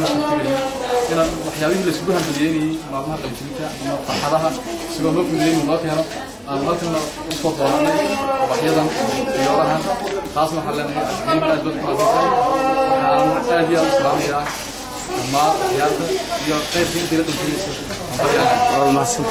noo suurtageliyey inaan waxyaabihii la isugu hambalyeynayey maalmaha qalinjebinta ama farxadaha isagoo noo fududeyn noo keeno aan halkana usoo doonanay ubaxyadan, fiyoorahan. Taasna waxaan leenahay, Cabdikariim, aad baad ku mahadsantahay. Waxaan aad iyo aad u salaamayaa dhammaan ciyaarta iyo qaybka intay la qalinjebinayso. Waa mahadsan.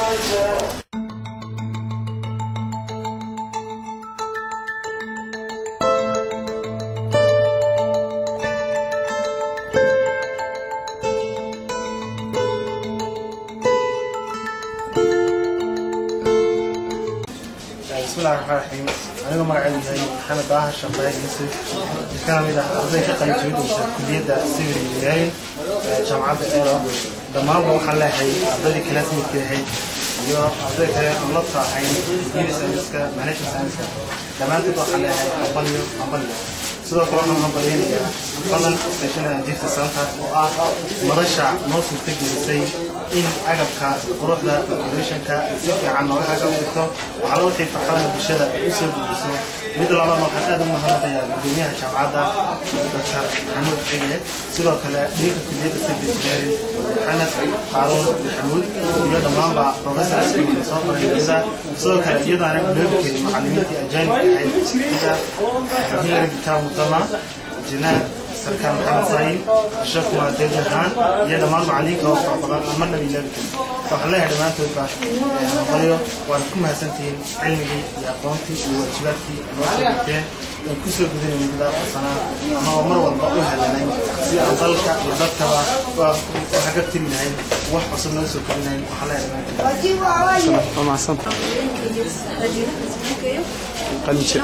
Bismi illahi raxmaan raxiim. Anigoo magacaydu yahay Maxamed Daahir Shaqeey Yusuf, kana mid ah arday ka qalin jebinaysa kuliyadda civil engineering ee jaamacadda Eelo, dhammaanba waxaan leeyahay ardaydii classmate ahayd iyo arday kale aan la taahayn computer science-ka, management science-ka, dhammaantood waxaan leeyahay hambalyo, hambalyo. Sidoo kale waxaan hambalyaynayaa Fadlan Stationary and Gift Center oo ah madasha noo suurtagelisay in agabka quruxda decorationka si fiican nooga haga dhigto waxaa wixii farxadana bulshada ay u soo gudbiso. Mid labaadna, waxaan aad ugu mahadnaqayaa gudoomiyaha jaamacadda, Dr. Maxamuud Cige, sidoo kale dean-ka kuliyadda civil engineering, Maxamed Qaaruun Maxamuud, iyo dhammaanba professorskii soo qoray iyada. Sidoo kale iyadaana iloobi karin macallimiintii ajaanibka ahayd sida Hillary Gitau Mutama, Injineer Sarkaal Maxamed Sayin, Sheekh Dejahan, iyo dhammaan macallimiinka oo fara badan aan marnaba ilaabi karin. Waxaan leeyahay dhammaantoodba hambalyo, waana ku mahadsantihiin cilmigii iyo aqoontii iyo waajibaadkii noo soo dhigteen aan ku soo gudanay muddada 4 sanaa, anagoo mar walba u helanay si aan dalka iyo dadkaba waxa ka tiri lahayn, wax cusub noo soo kordhin lahayn. Waxaan leeyahay dhammaantood Waa mahadsan. Qalinjeb.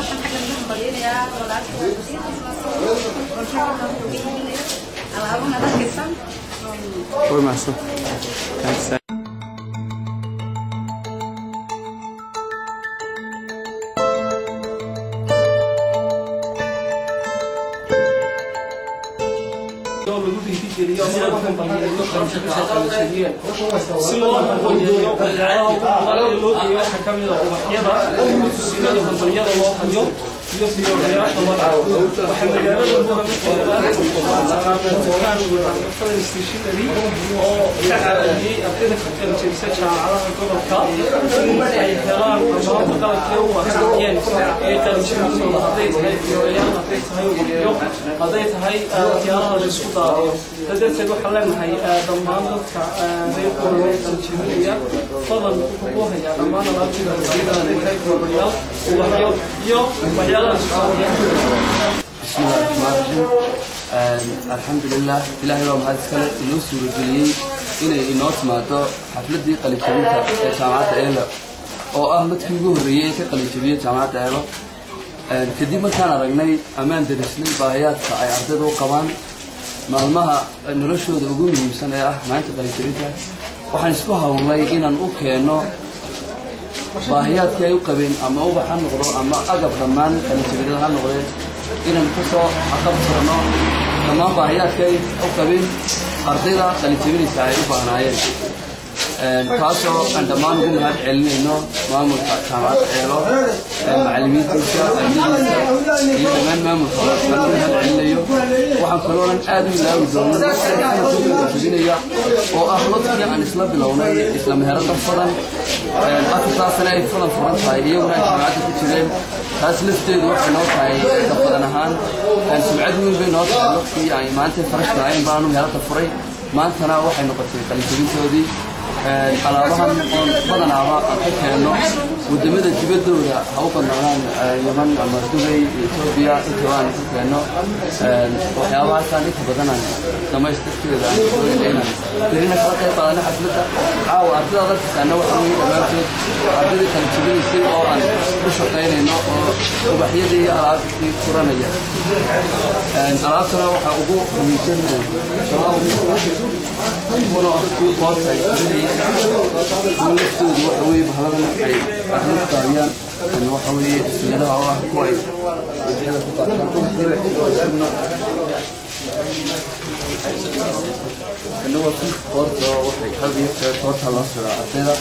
Way mahadsan. Thanks. Lagu dhiirigeliyo ama lagu hambalyeeyo qalinjebinta qalinjebiyeen, si loo hambalyeeyo waxyaalaha ugu badan ee loo geeyo waxaa ka mid ah ubaxyada sida hambalyada loo hayo iyo fiyoorayaasha loo dhaco. Waxaa magaalada Muran ku stationary oo ka caawiyey ardayda ka qalinjebisa jaamacadaha gobolka in ay helaan dhammaan qalabkii u baahnaayeen ee qalinjebintooda, hadday tahay fiyoorayaal, hadday tahay ubaxyo, hadday tahay waxyaalaha la isku daadiyo. Taa darteed waxaan leenahay dhammaan dadka reer gobolka ee qalinjebinaya, Fadan wuxuu ku hayaa dhammaan alaabtii qalinjebinta, hadday tahay fiyoorayaal, ubaxyo iyo waxyaalaha la isku daadiyo. بسم الله الرحمن الرحيم. الحمد لله، ilaahay baa mahad iskale inoo suurageliyey inay inoo timaado xafladdii qalinjabinta ee jaamacadda Eelo, oo ah midkii ugu horreeyey ee ka qalinjabiyey jaamacadda Eelo. Kadib markaan aragnay ammaan darisnay baahiyaadka ay ardayda u qabaan maalmaha noloshooda ugu muhiimsan ee ah maalinta qalinjabinta, waxaan isku hawlnay inaan u keenno baahiyaadkii ay u qabeen, ama ubax ha noqdo ama agab dhammaan qalinjabinada ha noqdee, inaan ku soo aqabtirno dhammaan baahiyaadkii ay u qabeen ardayda qalinjabinaysa ay u baahnaayeen, taasoo aan dhammaan ugu mahad celinayno maamulka jaamacadda Eelo, macallimiintiisa, ardaydiisa iyo dhammaan maamulka aan ugu mahad celinayo. Waxaan kaloonan aad u ilaawi doono qalinjabinaya oo ah lodkii aan isla bilownay isla meherada Fadan 4-taa sane ay Fadan furan tahay, iyaguna ay jaamacadda ku jireen. Taas lafteedu waxay noo tahay ka Fadan ahaan sumcad weyn bay noo tahay. Lodkii ay maanta farashka ahayn baanu meherada furay, maantana waxay noqotay qalinjabintoodii. Alaabahan oon badanaaba aan ka keenno waddamada dibaddooda, ha u badnaadaan Yaman ama Dubay iyo Etoobiya, intaba aan ka keenno waxyaabahaasaan inta badan aan dhamaystirkeeda aan doonayna inaan berina kala qayb qaadano xafladda caawa. Ardayda darkiisaana waxa weeye dhammaantood ardaydii qalinjabinaysay oo aan u shaqaynayno oo ubaxyadii iyo alaabtii furanaya. Alaabtana waxaa ugu muhiimsan kuna kuwa qoorta ay furinayeen, kuwa laftoodu waxa weeye bahaladan ay ardayda ku daadiyaan, waxa weeye sinyadaha oo ah kuwa ay ubaxyada ku qaataan. Kana waa kii qoorta oo waxay had iyo jeer qoorta loo suraa ardayda.